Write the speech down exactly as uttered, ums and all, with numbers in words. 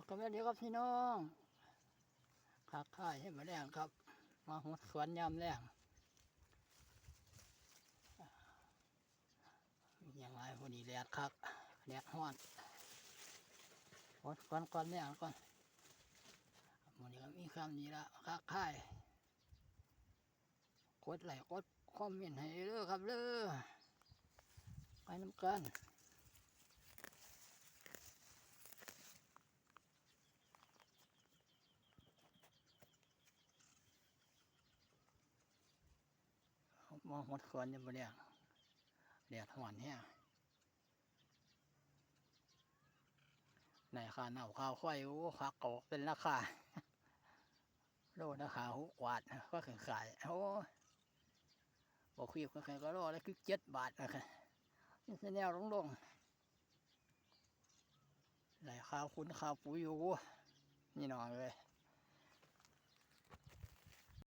ก็แม่นเดียวกับพี่น้อง คักคายให้มาแรงครับ มาหดสวนยามแรง อย่างไรพอดีแดดคัก แดดฮ้อน หดสวนก่อนแรงก่อน มื้อนี้ก็มีคำนี้ละ คักคาย กดไลค์กดคอมเมนต์ให้เด้อครับเด้อ ไปนำกัน มาหดสวนยังบ่แล้ว แดดฮ้อนแฮง ในค่าเน่าค่าควาย โอ้ คักก็เป็นราคา โลละห้าหกบาท ก็คือขาย โอ้ บ่คือใครก็โลละคือเจ็ดบาทนะคะ นี่แนวลงๆ ได้ค่าฝุ่นค่าปุ๋ยอยู่ นี่น้องเอ้ย